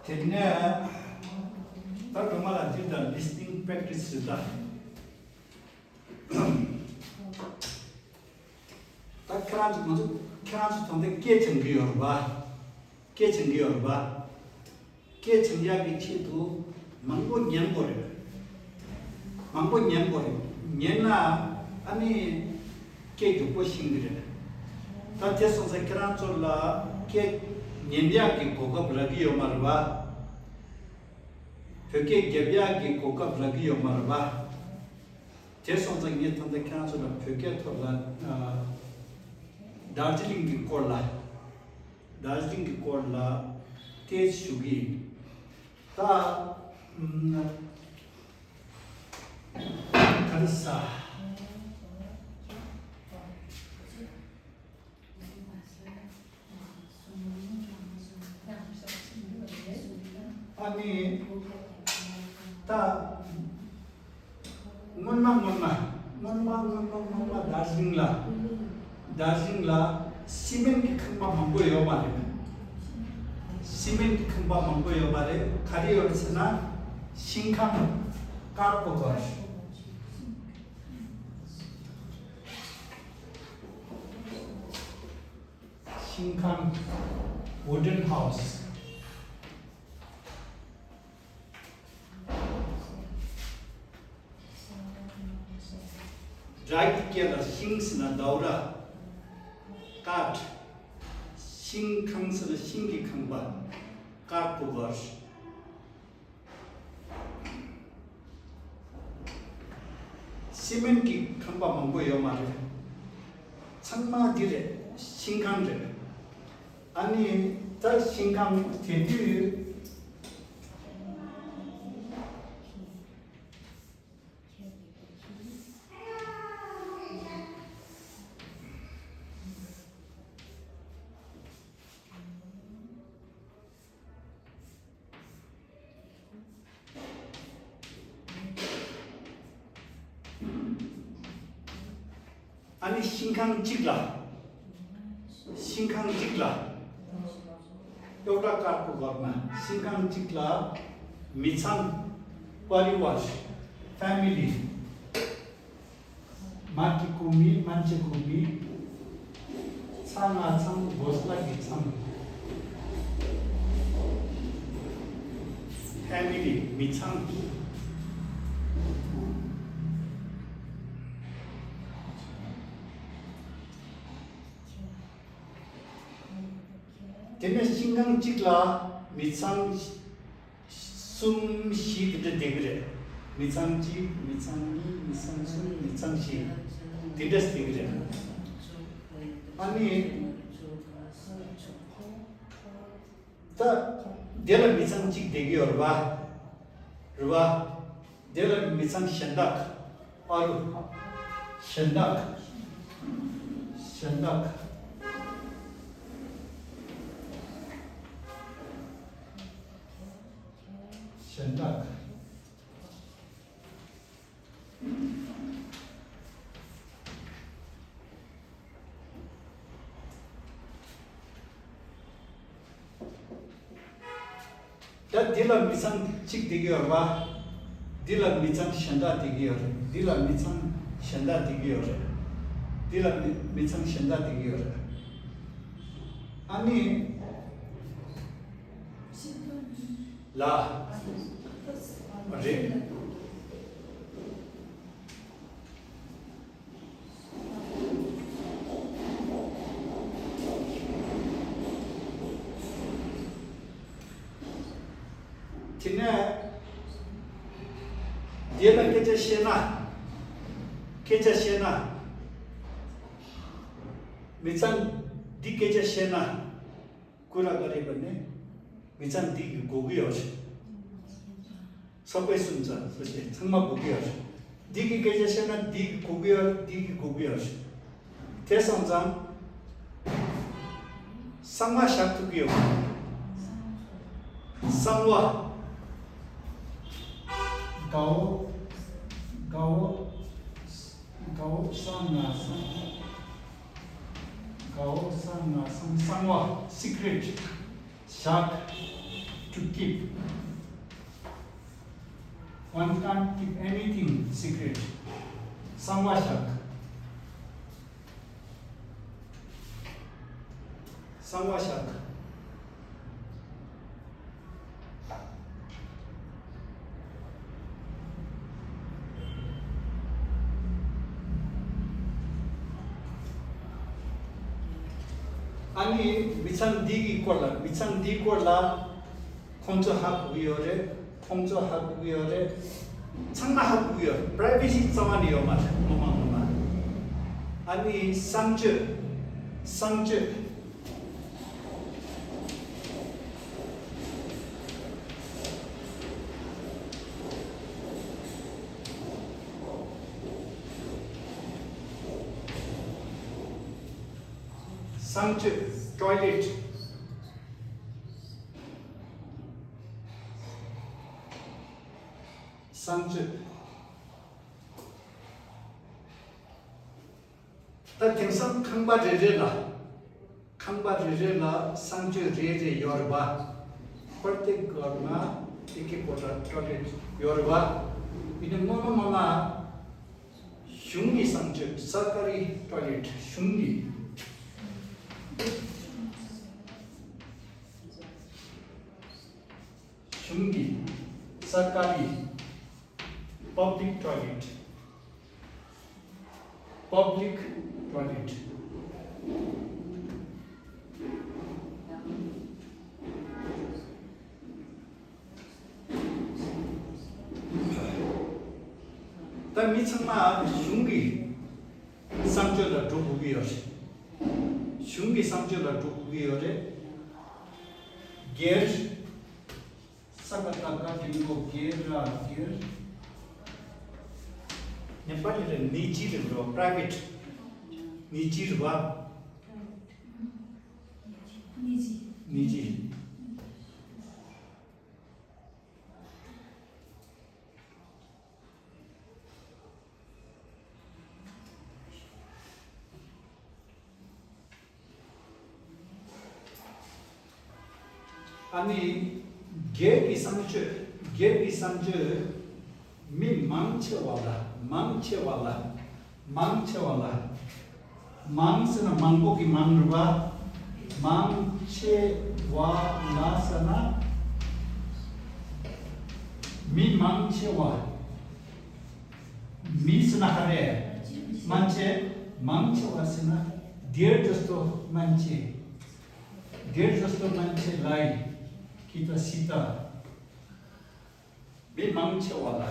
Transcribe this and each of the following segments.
Tena tak kemana kita listening practice sudah. Tak keran tentang kecengi orba, kecengi yang itu mampu nyambor, nyena ani kejupo singgira. Tak jeson saya keran cola ke nyenya ke koka beragi omarba, peke gebya ke koka beragi omarba. Jeson saya ni tentang keran cola peke cola Darjeeling की कोडला तेज शुगी ता करसा अनि ता मुन्मा दार्जिलिङ ला cement की खंबा मंगो यो मारे खाली और सना सिंखाम कार पोकर सिंखाम वुडन हाउस ड्राइव किया सिंग्स ना दौरा काट सिंखंसर सिंगी खंबा काट पोगर सीमेंट की खंबा मंगो यो मारे छंगमा दिरे सिंखां रे अनि त सिंखां थेति 아니 신강 찍라 एउटा काठको घरमा सिंखाङ चिक्ला मिछाङ परिवार फ्यामिली माटी कुमी मान्छे कुमी छाङा छाङ घोसला घिछाङ फ्यामिली मिछाङ तेने सिंगां चिक्ला मिछाङ सुम शीत देगरे मिछाङ ची मिछाङ सुम मिछाङ शी दिदस देगरे अनि त देला मिछाङ चिक देगी रुवा देला मिछाङ शंदक अरु शंदक दिला मिछाङ चिक देगी रुवा दिला मिछाङ शंदा देगी दिला मिछाङ शंदा देगी अनि ला अरे तिने देला केचा शेना मिछाङ दि केचा शेना कुरा गरे भने मिछाङ दि गोगियोस् सबै सुन्छ त्यसले छङमा गोगियोस् दिगी केचा शेना दि गोगियोस् त्यसअनुसार संगा शाक्तुकियो संवा गाओ संगा संवा secret shark to keep. One can't keep anything secret. Samvashak. Samvashak. 아니 미창 디기 꼴라 미창 디 꼴라 콘조 하고요레 콘조 하고요레 창마 하고요 프라이빗이 정한이요 맞아 뭐만 아니 상주 toilet 상주 다 땡상 캉바르르라 상주 레레 요르바 펄테 거마 이게 보다 toilet 요르바 이는 뭐뭐뭐마 슝기 상주 사카리 toilet 슝기 슝기 सरकारी public toilet 다 미창마 슝기 상주라 두부기요 슝기 상주라 두부기요레 게르 사가타가 디고 게르라 게르 नेपालीले निजी प्राइभेट निजी वा निजी अनि गेकी संजु मी मांगछवाला मांगसना मांगो की मांगरुवा मांगछवाला सना मी मांगछवा मी सना हरे मान्छे मांगछवा सना डेढ जस्तो मान्छेलाई कि त सीता मी मांगछवाला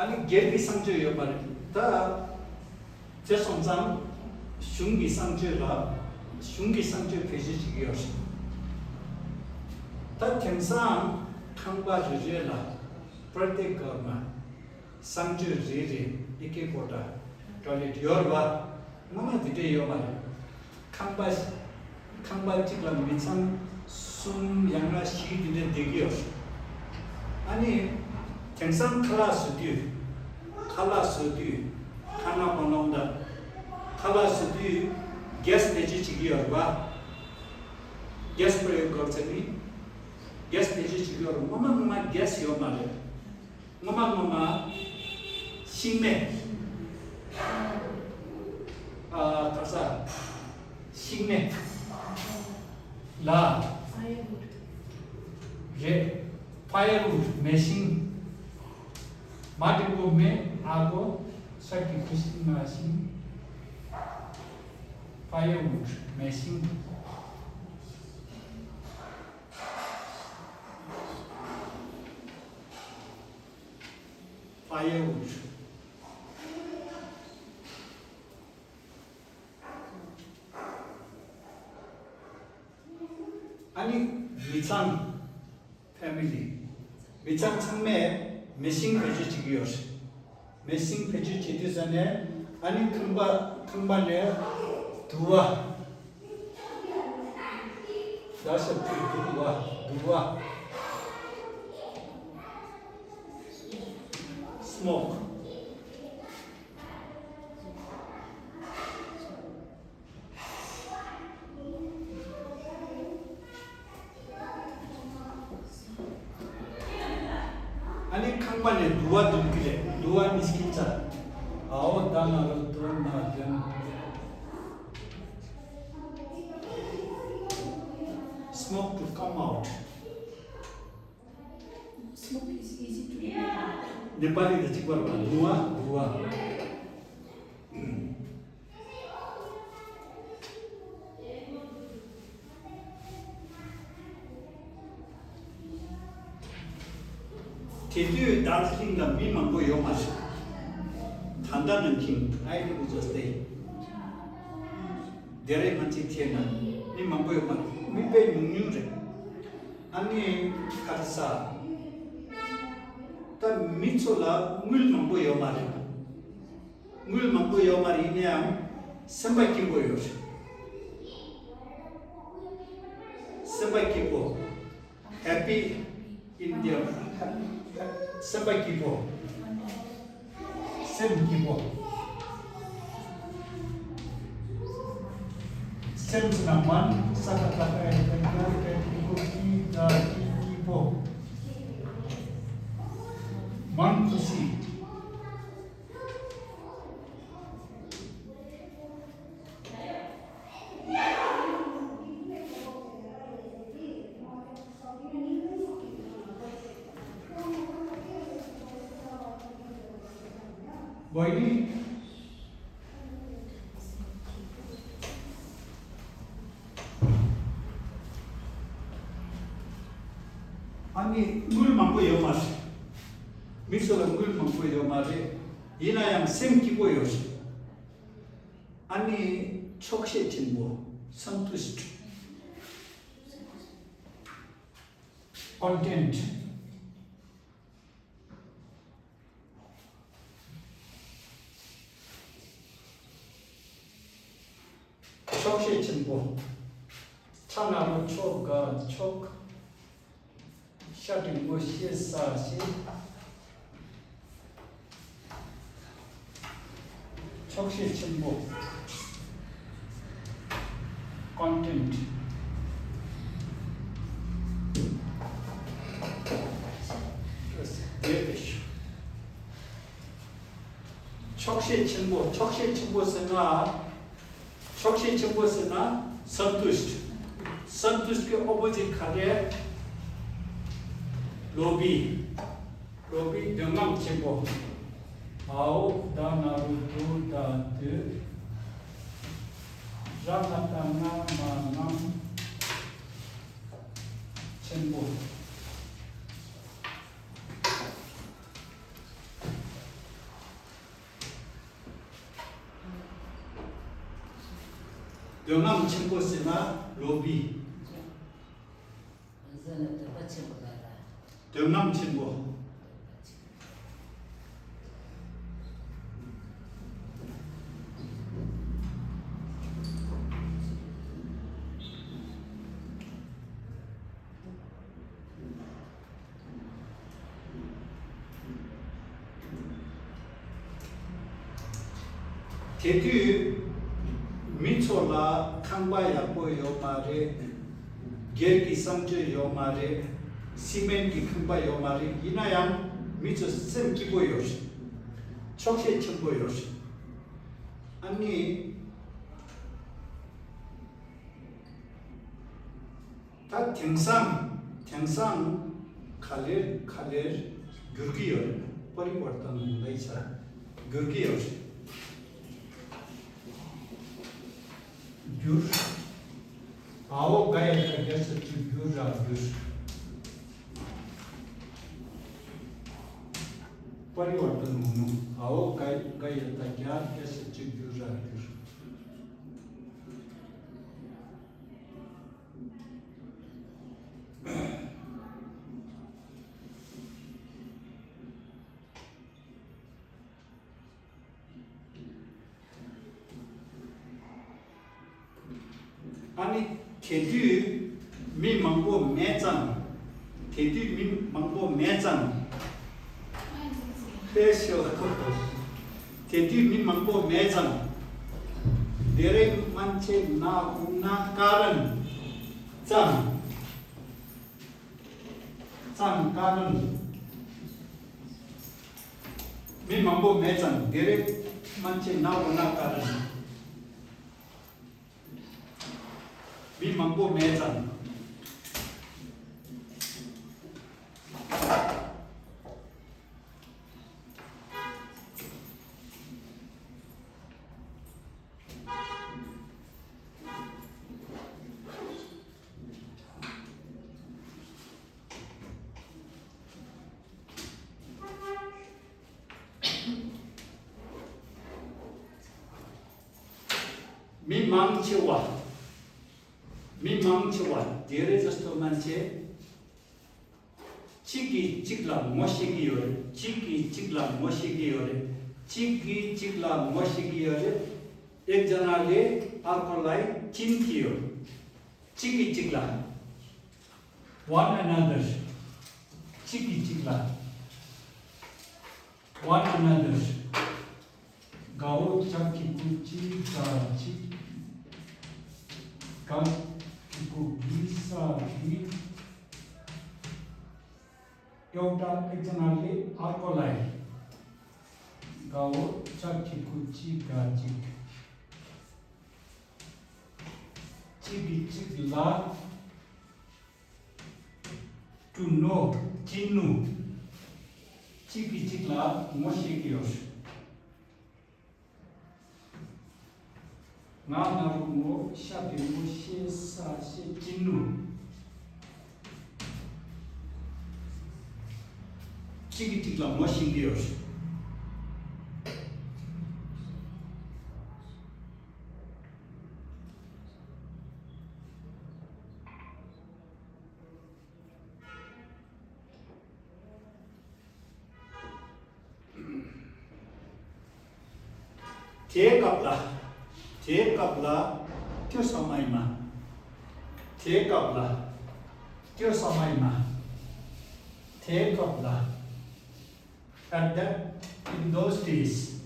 아니 गेरकी संजयो पर ता 제송장 슝기 संजय 페이지지기요 ता 템상 칸바르제라 प्रत्येकमा संजय जेजे एके कोटा टॉयलेट योरवा ममा दिते यो माले 칸바 찍ला मिछां 숨 양라 시디데 되기요 아니 템상 칼라스디 खाना बनाउँदा खालासुदी ग्यास नेजिचिगिहरुवा ग्यास प्रयोग गर्छ नि ग्यास नेजिचिगिहरु ममा ग्यास यो माले ममा सिमे कसा सिमे ला फायरवुड मेसिङ माटिको में आगो certificate machine firewood messing firewood अनि मिचाङ फ्यामिली मिचाङ छमे मेसिङ भेजिटिगियोस मेसिङ भेजिटिगिजने अनि खंबाले दुआ दाशत दुआ दुआ smoke 아니 강반에 누가 들길래 누가 미스킨자 아오 단어로 들어나든 smoke to come out Smoke is easy to remember. Nepali चाहिँ गर्नु धुवा धुवा त्यति दार्जिलिङमा मिमको यो मासु ठन्डा는 थिङ अहिलेको जस्तै धेरै मान्छे थिएन मिमको यो मासु मिपे नुन्यु रे अनि खासा त मिचोला ngulmangbo yomari ngulmangbo yomari niam sambai kibo yos sambai kibo happy india sambai kibo sem kibo sem senaman sakata kai ki da kibo मन खुशी बहिनी अनि ngulmangbo yomas 미소가 ngulmangbo yo마레 이나양 생기고요시 아니 촉시친보 संतुष्ट content 촉시친보 차나로 촉가 촉 샤딩보 시사시 촉시 침묵 content 촉시 침묵 촉시 침묵으나 촉시 침묵으나 संतुष्ट संतुष्ट के ऑपोजिट खाले लोभी लोभी दंगम 침묵 आओ दानारु दो दात रामताना मानम चंबो दंगम चंबो सेना लोभी दंगम चंबो 제주 미초라 칸바야보 요마레 게르기 상주 요마레 시멘기 칸바 요마레 이나양 미초 셈 기보요시 촉시 첨보요시 아니 다 땡상 칼레 귤기요 परिवर्तन हुँदैछ 귤기요 Gür, आओ गए कैसे गूर गूर परिवर्तन हुनु आओ गए क्या कैसे गूर गूर 아니 대두 민망고 매장 대두 민망고 매장 회쇼 대두 민망고 매장 데렉 만체 나 우나 까른 짱 까른 민망고 매장 데렉 만체 나 우나 까른 민망고 매장 민망치와 데레저스토 만체 치기 찍라 모시기요레 치기 찍라 모시기요레 치기 찍라 모시기요레 एक जनाले अर्कोलाई चिन्थियो चिकी चिक्ला one another चिकी चिक्ला one another गाओ चकी कुची का चिक का को भिसा भी एउटा एकजनाले अर्कोलाई गाओ चकी कुची का चिक चिकी चिक्ला to know चिन्नु चिकी चिक्ला मोसिकियोस 나나루모 샤데모 시사시 진루 치기틱라 머신기요스 제갑라 त्यो समयमा at that in those days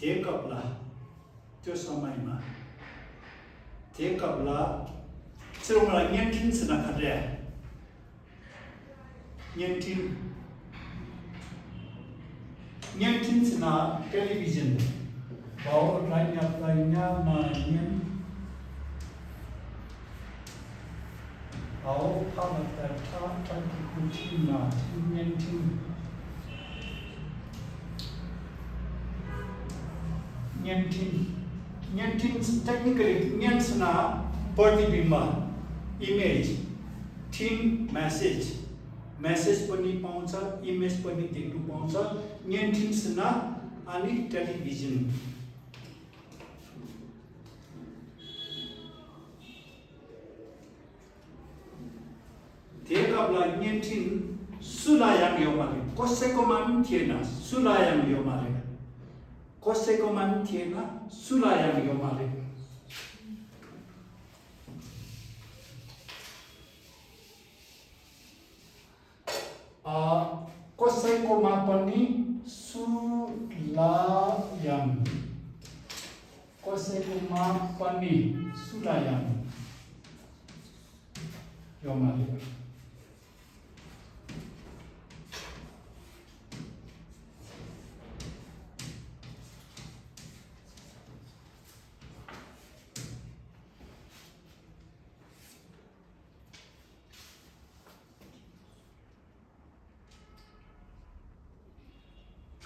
थेकब्ला त्यो समयमा थेकब्ला चिरोंगला न्यन्थिन सना खरे न्यन्थिन सना टेलीविजन बाव राइना ना न्यन आओ फालता था की Kutchina न्यन्थिन technically nyansna pratibimba image thing message pani pauncha image pani deknu pauncha nyantinsna ani television thekabla nyantin sulayang yomale कसैको मान थिएन सुलायम योमाले कसैको मान थिएन सुलायम योमाले कसैको मा पनि सुलायम कसैको मा पनि सुलायम योमाले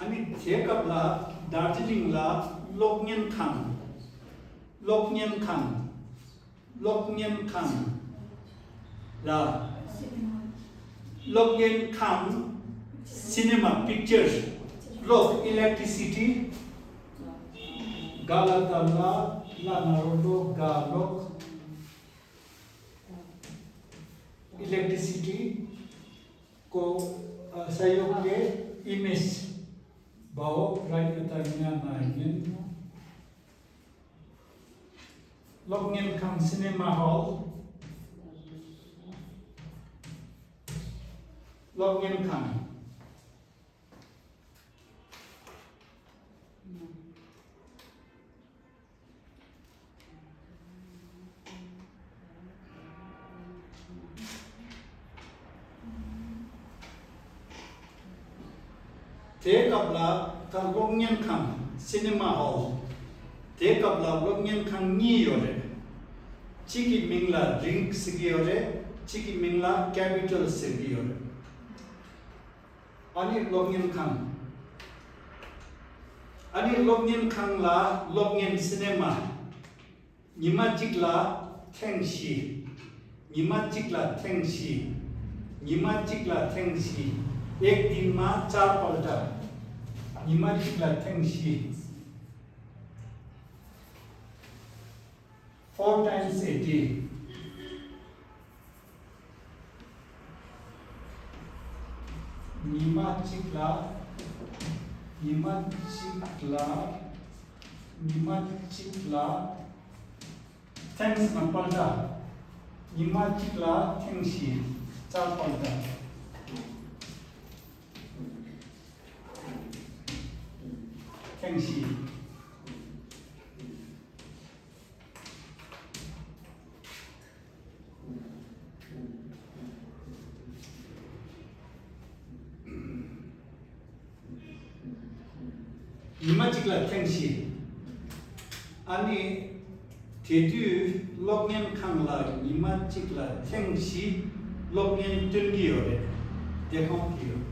अनि थेकब्ला दार्जिलिङला लोकन्यन खान ला Logian Kang Cinema Pictures Log Electricity Galatala Lanarodo Galok Electricity को सहयोग के इमेज भाव right तंगिया नाइगन Logian Kang Cinema Hall Logian Kang Take up la Logian Kang Cinema Hall Take up la Logian Kang ni yore Chiki Mingla drink sigi yore Chiki Mingla capital sigi yore Ani Logian Kang Ani Logian Kang la Logian Cinema Nima Chikla Tengshi Nima Chikla Tengshi Nima Chikla Tengshi एक दिन में 4 पल्ट निमाचिकला थेंगशी 4 times a day निमाचिकला थेंग्स में पल्ट निमाचिकला थेंगशी 4 पल्ट Tengshi Nimachikla Tengshi Ani Tedu Logian Kangla Nimachikla Tengshi Logian Tungiore Dekonkio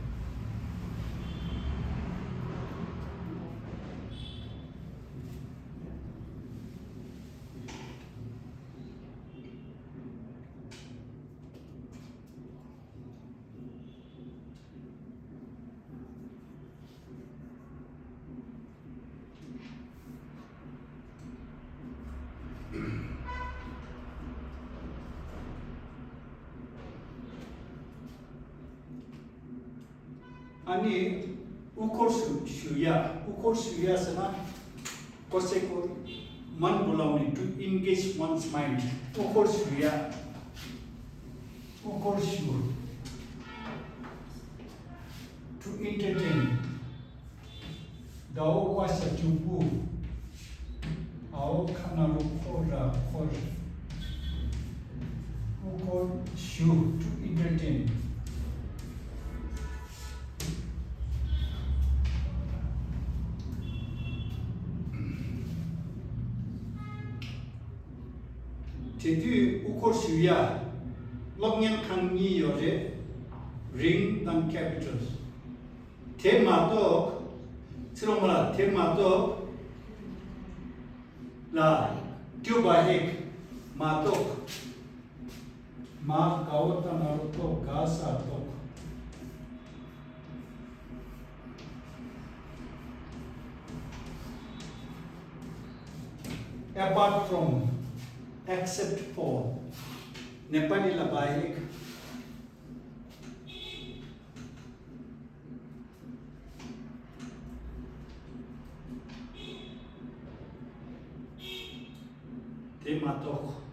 Ani ukorsuya sana koseko man bulauni to engage one's mind ukorsu to entertain dao wasa tubu ao kanaru kora ukorsu to entertain Tedu ukorsuya Logian Kang ni yore ring dan capitals Tematok Siromala Tematok La Tubahik Matok Ma Kawata Naruto Gasa Tok Apart from except for Nepali Labaik Tematok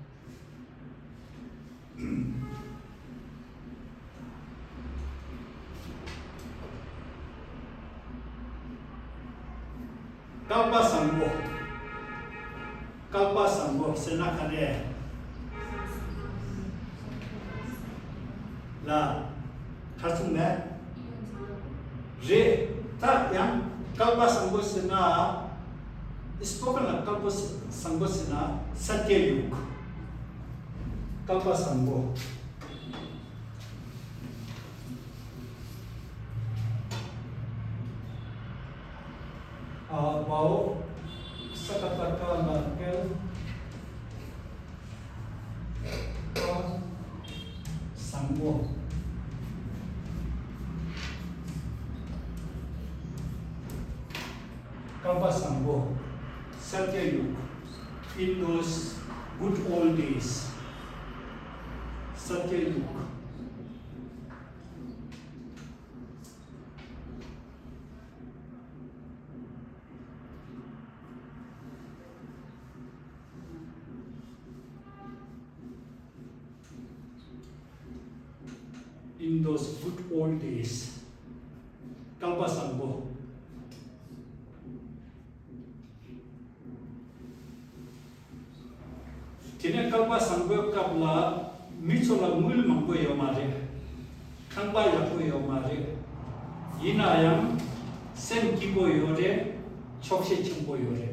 Kalpa Sambo Senakane La Kasune Re Ta Yang Kalpa Sambo Sena spoken of Kalpa Sambo Sena Satyayuk Kalpa Sambo Bao Sakataka Nakel Sambo Sambho, Satyayug, in those good old days. Satyayug. In those good old days, Kalpa Sambho. Tine Kalpa Sambho kapla michola mul mangpo yomare, Kangpa yapo yomare, Yinayam sen kipo yore, Chokshe chimpo yore.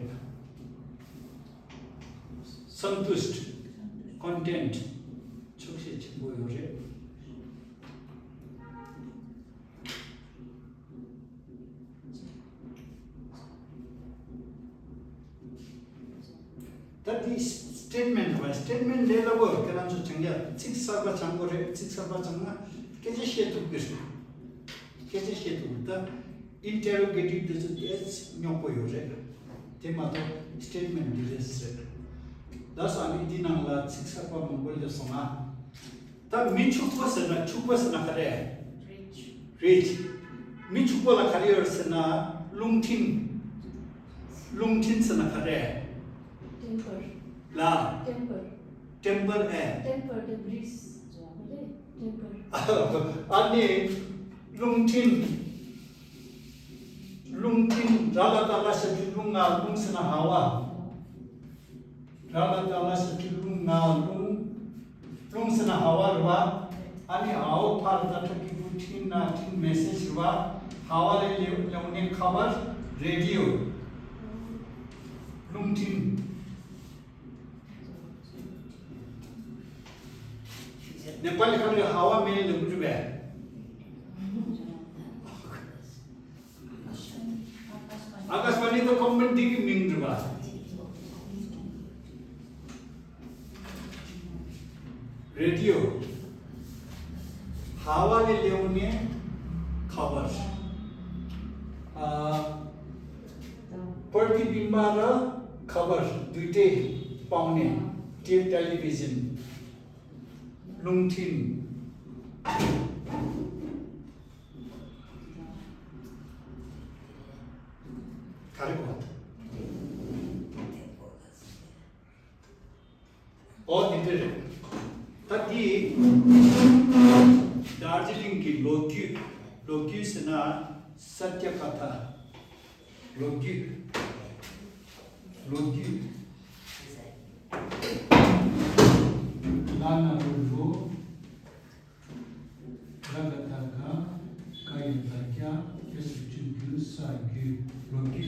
Santust, content, Chokshe chimpo yore. That is statement was statement le labo karan so changya 6 sarba changore 6 sarba changna keje shetu kish keje shetu ta interrogative this yes nyopo yore tema to statement this das ani dinang la 6 sarba mongol de sona ta michukwa sana kare rich michukwa la career sana lungtin sana kare Temper. La. Temper. Temper है. Temper the breeze. Temper. आने lungtin rala tala se lunga lungsena hawa. Rala tala se lunga lungsena hawa rwa. आने हाव पार दाता की बुठिन ना tin message रवा. हावा ले लेउने खबर radio. Lungtin. नेपाली खाने हावा में लगुज बे आकाशवाणी तो कमेंट की मिंग रवा रेडियो हावा ले लेउने खबर प्रतिबिंब र खबर दुईटै पाउने टेलिभिजन Lungtin. Karikot. और इंटर तकी दार्जिलिंग की लोक्यू से ना सत्य कथा लोक्यू लाना रुडो रगतका कायतक्या केसुचुगु सागु लोक्यू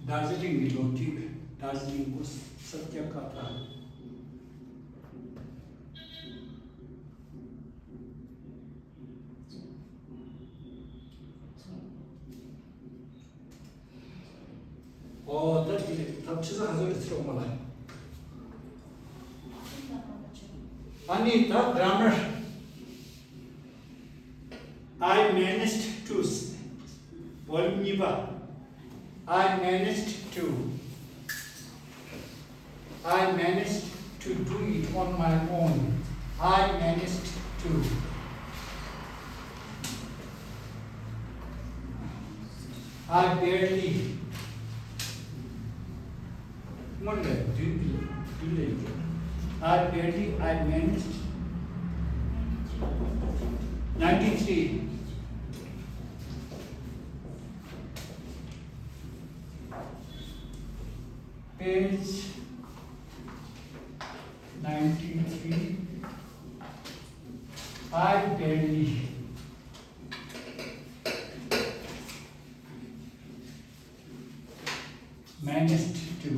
दार्जिलिंग को सत्य कथा और तब चीज़ हज़ार इतना मला Anita grammar. I managed to do it on my own. I managed to. I barely. I managed 93 page 93 I barely managed to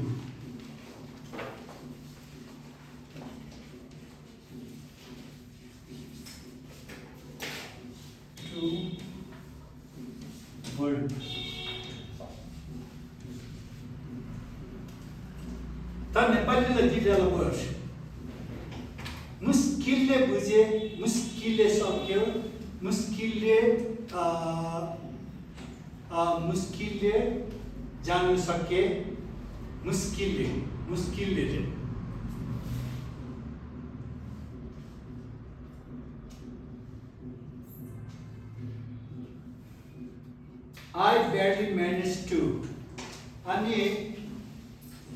word ta Nepali ला दिला वर्ड मुस्किलले बुझे मुस्किलले सक्यो मुस्किलले जानु सके मुस्किलले रे I barely managed to अनि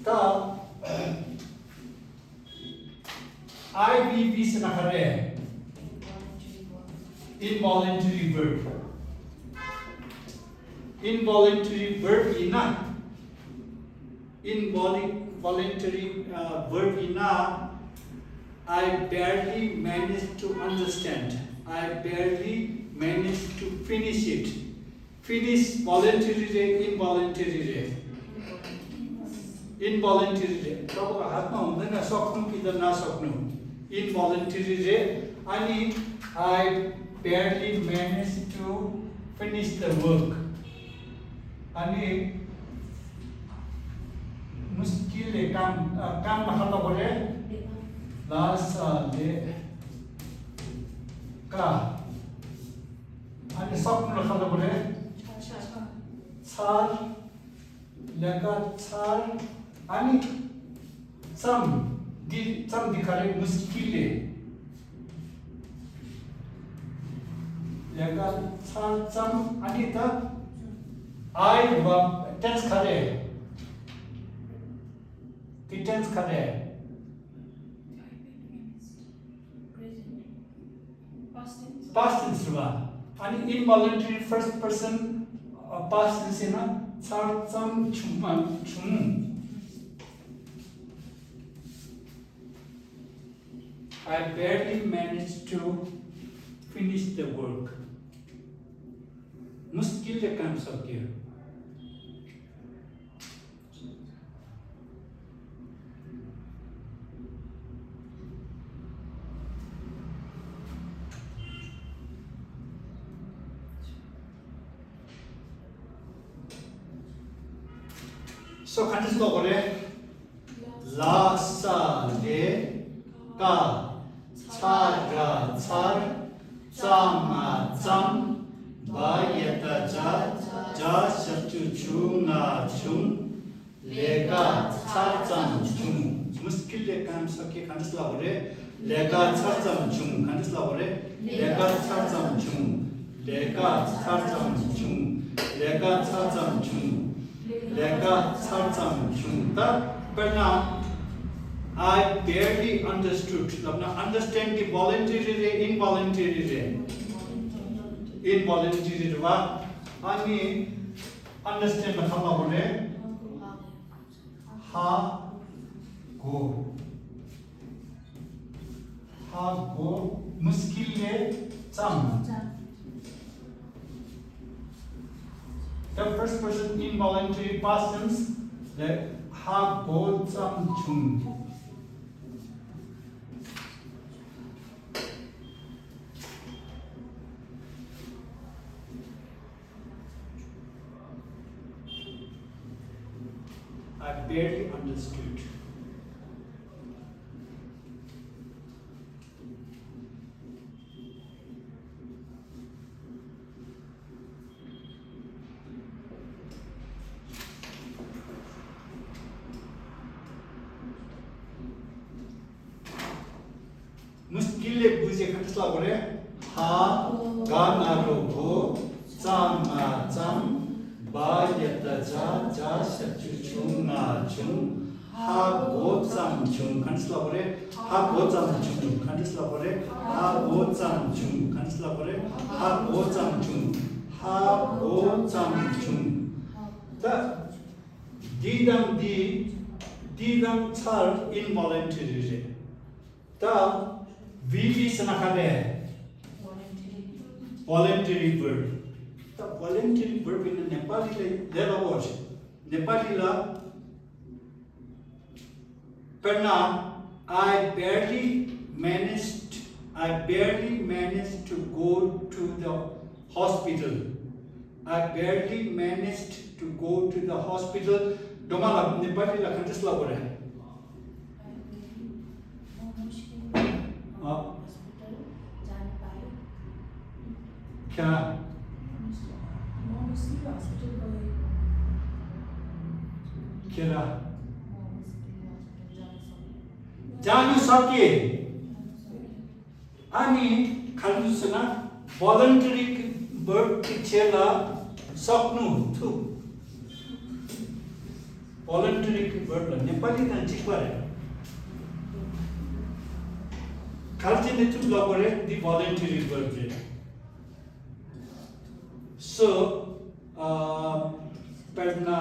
त IVB से नखरे involuntary verb ina involuntary verb ina I barely managed to understand. I barely managed to finish it. Finish voluntary रे involuntary रे involuntary रे तपाईँको हातमा हुँदैन सक्नु कि त नसक्नु involuntary रे अनि I barely managed to finish the work अनि मुस्किलले काम नखल्दा परे लासले का अनि सक्नु नखल्दा परे छार लगातार अनि सम दिखाले मुस्किलले लगातार सम अनि त आई टेंस खरे ती टेंस खरे past tense रुवा अनि involuntary first person past tense ना छार some छुम I barely managed to finish the work. मुश्किल से काम सक्यो So खान्छ त गरे ला सा ले का छा गा छार चामा चाम बायता जा शत्रु छुना छुम लेगा छाचम छुम मुस्किलले काम सके खान्छ ल गरे लेगा छाचम छुम खान्छ ल गरे लेगा छाचम छुम लेगा छाचम छुम लेगा छाचम छुम लेगा छाचम छुम त पढ्न I barely understood. Now understand the voluntary रे involuntary रे involuntary रे वा अनि understand मा खल्ला बोले हा गो मुस्किलले चम the first person involuntary past tense the ha go cham chung I barely understood. मुस्किलले बुझे खस्ला गरे हा गानारो भो चामा चाम बायता जा शत्रु छुना छुम हा भो चाम छुम खस्ला गरे हा भो चाम छुम खस्ला गरे हा भो चाम छुम खस्ला गरे हा भो चाम छुम हा भो चाम छुम त दिदम छार involuntary रे त VV सनखाले voluntary verb त voluntary verb इन नेपालीले लेला वर्ष नेपालीला पढ्न I barely managed to go to the hospital. I barely managed to go to the hospital. डोमाला नेपालीला खन्चस्ला गरे हॉस्पिटल जाने पाए क्या हॉस्पिटल गए खेरा म हस्पिटल जानु सके अनि खालुसँग भलन्टरी वर्क खेला सक्नु थु भलन्टरी वर्क नेपाली त ठीक परे खालचे ने थु लगरे दि भलन्टरी वर्क रे सो पढ़ना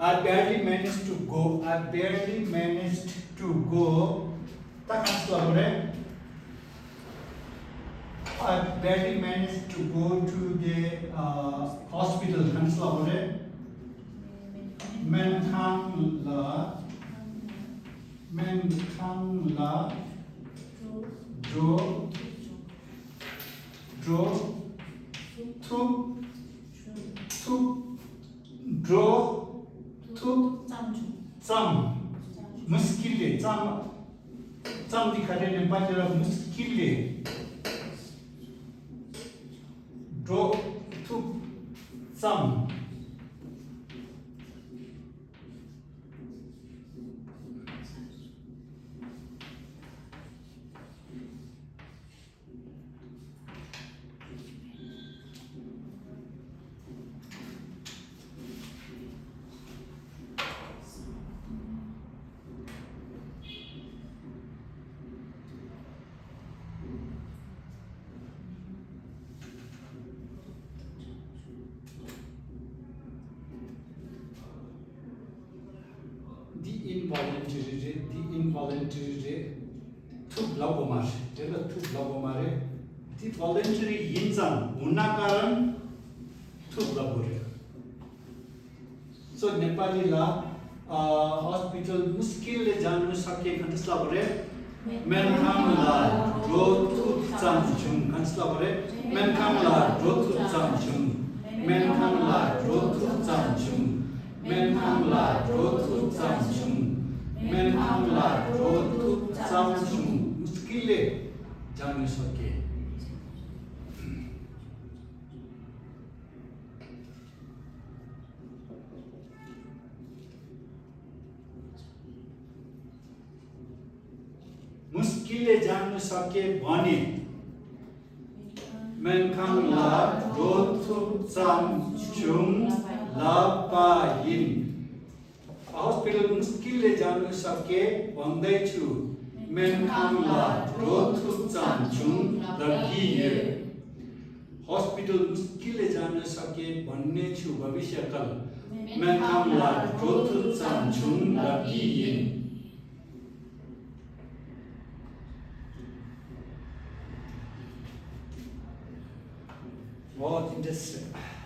I barely managed to go. Tak answer I barely managed to go to the hospital. Answer Men khang la dro Sam muskille Sam दिखाने नेपाली र मुस्किलले dro to Sam the involuntary thuk labomar त्यसले थुक लगोमारे ती भलन्टरी हिन्छन् हुना कारण थुक लगोरे सो नेपालीला हस्पिटल मुस्किलले जानु सके खन्स लगोरे मेनखामला रो थुक चामजुङ खन्स लगोरे मेनखामला रो थुक चामजुङ मेनखामला रो थुक चामजुङ मेनखामला रो थुक चामजुङ मेनखामला रो थुक चामजुङ मुस्किलले जानु सके मुस्किलले जानु सके भने मेनखामला रो थुक चामजुङ लापाइन हस्पिटल मुस्किलले जानु सके भन्दैछु मेनखामला रो थुक चामजुङ लगिए हस्पिटल मुस्किलले जान सके भन्ने छु भविष्यकाल मेनखामला रो थुक चामजुङ लगिए बहुत इंटरेस्टिंग